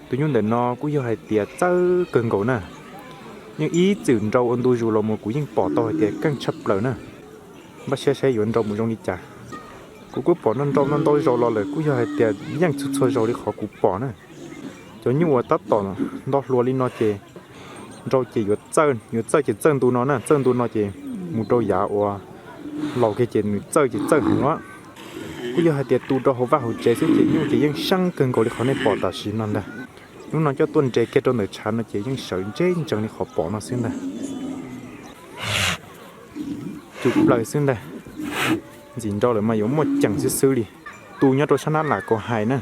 Tus nyuj ntawm no kuj yog hais tias txawj kawg nkaus na. Yeej ib txwm nrau ua ntu zus los mus kuv yeej pom tau hais tias keej tshaj plaws na. Npaj siab saib yuav nrau mus zoo li cas. Kuv kuj pom nrau nrau ntau zaus los lawm kuj yog hais tias yeej txhua txhua zaus li qhov kuv pom na. Cov nyuj uas tab tom nto hluas li no ces nrau ces yuav txawj, yuav txawj ces txawj ntu no na, txawj ntu no ces mus rau yav uas laus kiag ces nws txawj ces txawj heev os. Kuj yog hais tias tu rau hauv vaj hauv tsev xwb ces nyuj ces yeej seeb kawg nkaus li qhov nej pom tam sim no ntag. Hnub no coj tuaj nres kiag rau ntawm tshav no ces yeej sawv ntseb ntsees li qhov pom no xwb ntag. Cus plaws xwb ntag. Ntxim nrau lawm mas yuav muaj ceem xwb xwb li. Tu nyob rau sab nab lam kaus hais na.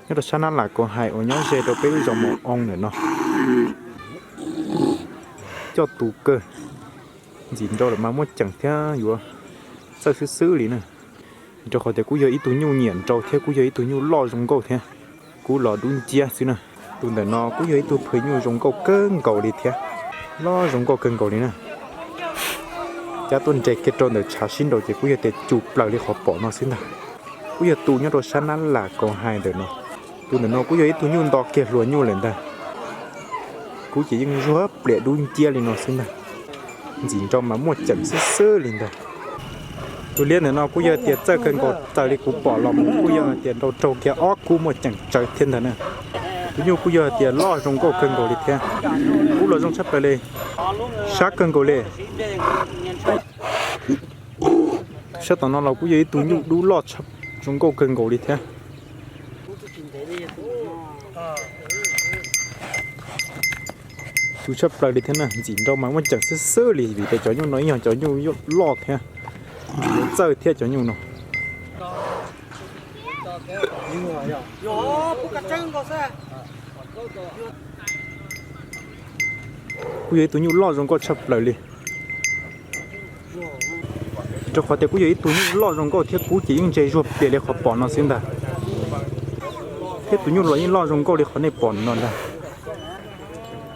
Nyob rau sab nab lam kaus hais uas nyob ze rau peb lub zos Mus Oo ntawm no. Coj tu kawg. Ntxim nrau lawm mas muaj ceem thiab yuav txawj xwb xwb li na. Vim rau qhov tias kuj yog ib tug nyuj nyiam nrau thiab kuj yog ib tug nyuj loj zoo nkauj thiab. Kub los dub nciab xwb na. Tus ntawm no kuj yog ib tug phaj nyuj zoo nkauj kawg nkaus li thiab. Loj zoo nkauj kawg nkaus li na. Cab tuaj nres kiag rau ntawm tshav sib nraud ces kuj yog tias cus plaws li qhov pom no xwb ntag. Kuj yog tu nyob rau sab nab lam kaus hais ntawm no. Tus ntawm no kuj yog ib tug nyuj nto kiag hluas nyuj lawm ntag. Kub ces yeej zuag pliam dub nciab li no xwb ntag. Ntxim nrau mas muaj ceem xwb xwb li ntag. Tus liab ntawm no kuj yog tias txawj kawg nkaus raws li kuv pom los mus kuj yog tias nrau raug kiag ob kub muaj ceem tsawv thiab ntag na. Tus nyuj kuj yog tias loj zoo nkauj kawg nkaus li thiab. Kub los zoo tshaj plaws li. Sab kawg nkaus li. Sab tom no los kuj yog ib tug nyuj dub loj zoo nkauj kawg nkaus li thiab. Cus tshaj plaws li thiab na, ntxim nrau mas muaj ceem xwb xwb li vim tias cov nyuj no ib yog cov nyuj loj thiab. Yuav txawj thiab cov nyuj no. Kuj yog ib tug nyuj loj zoo nkauj tshaj plaws li. Rau qhov tias kuj yog ib tug nyuj loj zoo nkauj thiab kub ces yeej ntse zuag pliam li qhov pom no xwb ntag. Thiab tus nyuj los yeej loj zoo nkauj li qhov nej pom no ntag.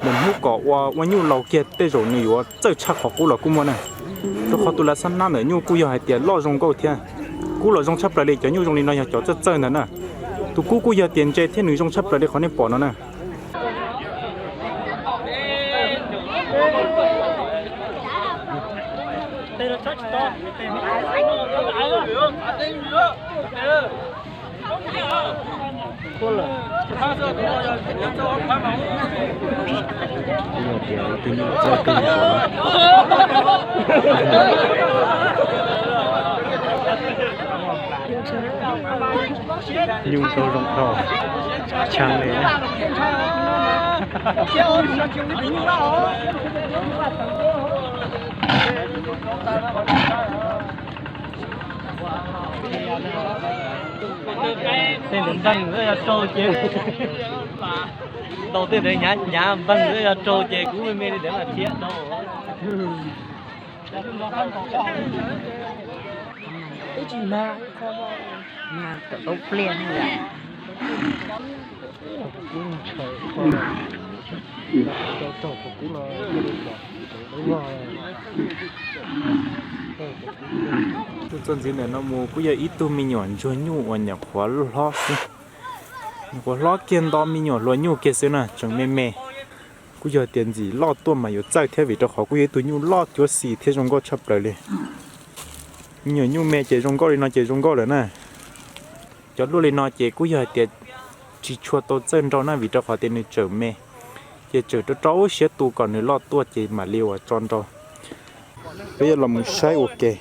Mus hnub kom ua ua nyuj laus kiag tej zaum nws yuav txawj tshaj qhov kub los kuj muaj na. Rau qhov tus lav xab nab ntawm nyuj kuj yog hais tias loj zoo nkauj thiab. Kub los zoo tshaj plaws li, cov nyuj zoo li no yog cov txawj txawj ntag na. Tus kub kuj yog tias ntse thiab nws zoo tshaj plaws li qhov nej pom no na. Nyuj tau zoo dhau, tshee li. Tej ntawd npeeg yog raug ces, tau tej ntawd hnyav hnyav npeeg yog raug ces kuv me me li ntawd mas thiab tau. Ib tsis mag, mag tau pliag. Txuj txoj ntxiv ntawm no mus kuj yog ib tug me nyuam ntsuag nyuj uas nyuam qhuav hlob xwb. Nyuam qhuav hlob kiag nto me nyuam hluas nyuj kiag xwb na, tseem me me. Kuj yog tias ntxim loj tuaj mas yuav txawj thiab vim rau qhov kuj yog ib tug nyuj loj cuab xis thiab zoo nkauj tshaj plaws li. Me nyuam nyuj me ces zoo nkauj li no ces zoo nkauj lawm na. Cov luaj li no ces kuj yog hais tias tsis tshua tau txawj nrau na vim rau qhov tias nws tseem me. Ces tseem rau rau siab tu kom nws loj tuaj ces mam li uas tso nrau. Peb yuav los mus saib ua ke.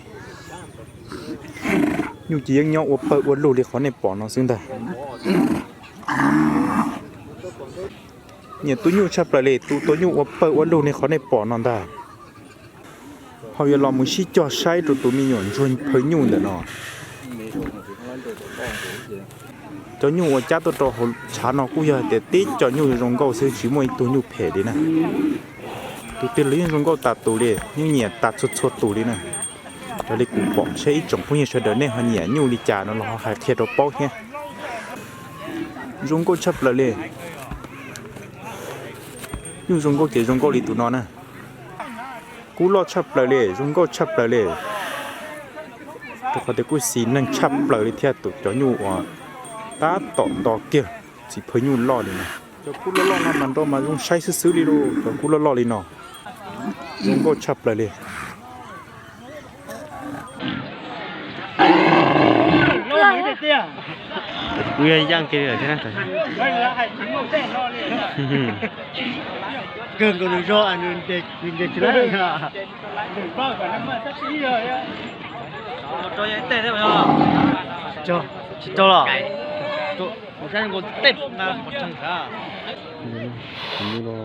Nyuj ces yeej nyob ua pawg ua lug li qhov nej pom no xwb ntag. Nyiam tu nyuj tshaj plaws li, tu tau nyuj ua pawg ua lug li qhov nej pom no ntag. Ho yuav los mus sib cog saib rau tus me nyuam ntsuag phaw nyuj ntawm no. Cov nyuj uas cab tuaj rau hauv tshav no kuj yog hais tias tib co nyuj zoo nkauj xwb, tsis muaj ib tug nyuj phem li na. Tus twg los yeej zoo nkauj tas tus li, yeej nyiam tas txhua txhua tus li na. Raws li kuv pom saib ib tsoom phooj ywg sawv daws nej ho nyiam nyuj li cas no los ho hais qhia rau paub thiab. Zoo nkauj tshaj plaws li. Nyuj zoo nkauj ces zoo nkauj li tus no na. Kub loj tshaj plaws li, zoo nkauj tshaj plaws li. Rau qhov tias kuj xis neeg tshaj plaws li thiab, tus cov nyuj uas tab tom nto kiag txiv phaw nyuj loj li no. Cov kub loj loj no mas nrau mas zoo saib xwb xwb li lauj, cov kub loj loj li no. Zoo nkauj tshaj plaws li. Kuv yog yaj kiag li lawm thiab na. Tsis tau los? Tus nyuj no,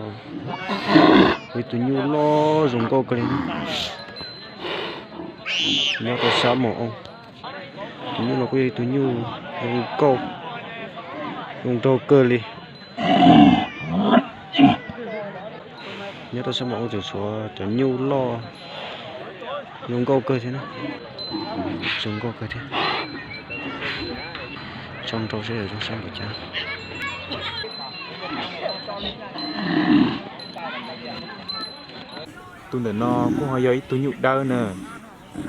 tus nyuj loj zoo nkauj kawg li. Nyob rau sab mos oo. Tus nyuj no kuj yog ib tug nyuj zoo nkauj, zoo nraug kawg li. Nyob rau sab mos oo tseem tshuav cov nyuj loj zoo nkauj kawg thiab na. Zoo nkauj kawg thiab. Tso nrau seb zoo sab npaum cas. Tus ntawm no kuj ho yog ib tug nyuj dawb na.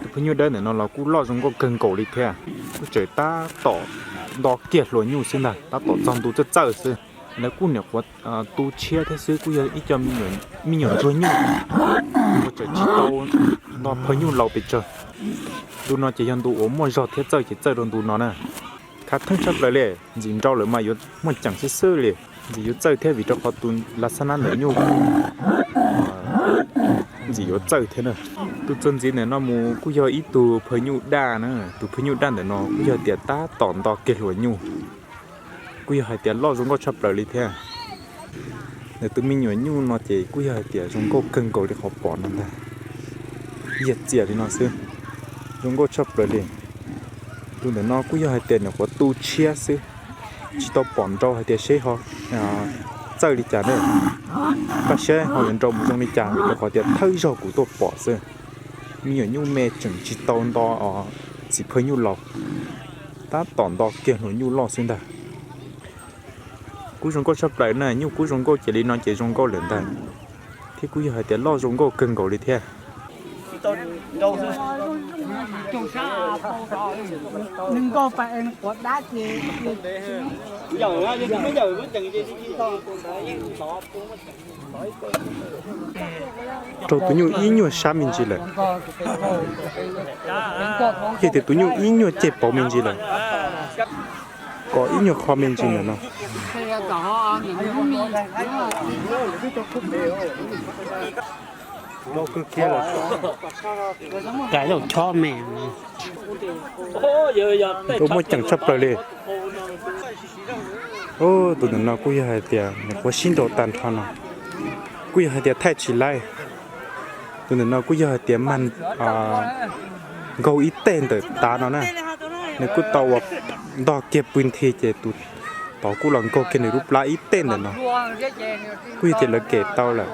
Tus phaw nyuj dawb ntawm no los kuj loj zoo nkauj kawg nkaus li thiab. Kuj tseem tab tom nto kiag hluas nyuj xwb ntag, tab tom txog ntu txawj txawj xwb. Lawv kuj nyuam qhuav tu tshiab thiab xwb, kuj yog ib co me nyuam ntsuag nyuj uas tseem tsis tau nto phaw nyuj laus pes tsawg. Ntu no ces yog ntu uas muaj zog thiab txawj ces txawj rau ntu no na. Khav theeb tshaj plaws li, ntxim nrau lawm mas yuav muaj ceem xwb xwb li. Ntxim yuav txawj thiab vim rau qhov tus lav xab nab ntawm nyuj ntxim yuav txawj thiab na. Tus txuas ntxiv ntawm no mus kuj yog ib tug phaw nyuj daj na. Tus phaw nyuj daj ntawm no kuj yog tias tab tom nto kiag hluas nyuj, kuj yog hais tias loj zoo nkauj tshaj plaws li thiab. Ntawm tus me nyuam nyuj no ces kuj yog hais tias zoo nkauj kawg nkaus li qhov pom no ntag. Yaj txias li no xwb, zoo nkauj tshaj plaws li. Tus ntawm no kuj yog hais tias nyuam qhuav tu tshiab xwb, tsis tau pom nrau hais tias seb ho txawj li cas ne. Paj siab ho yuav nrau mus zoo li cas vim rau qhov tias thawj zaug kuv tuaj pom xwb. Me nyuam nyuj me tseem tsis tau nto txiv phaw nyuj laus, tab tom nto kiag hluas nyuj loj xwb ntag. Kub zoo nkauj tshaj plaws na, nyuj kub zoo nkauj ces li no ces zoo nkauj lawm ntag, thiab kuj yog hais tias loj zoo nkauj kawg nkaus li thiab. Rau tus nyuj ib nyuag sab me ntsis lawm, ces tias tus nyuj ib nyuag ceg pauv me ntsis lawm, kom ib nyuag qho me ntsis ntawm no. Rau muaj ceem tshaj plaws li. Tus ntawm no kuj yog hais tias nyuam qhuav sib nrau tag nrho no, kuj yog hais tias thaij tsis laib. Tus ntawm no kuj yog hais tias mag nkaug ib teg ntawm tav no na, nws kuj tau ua ntog kiag pw nthi ces tus tod kuj los nkaug kiag nws lub plab ib teg ntawm no, kuj yog tias lawv kem tau lawm.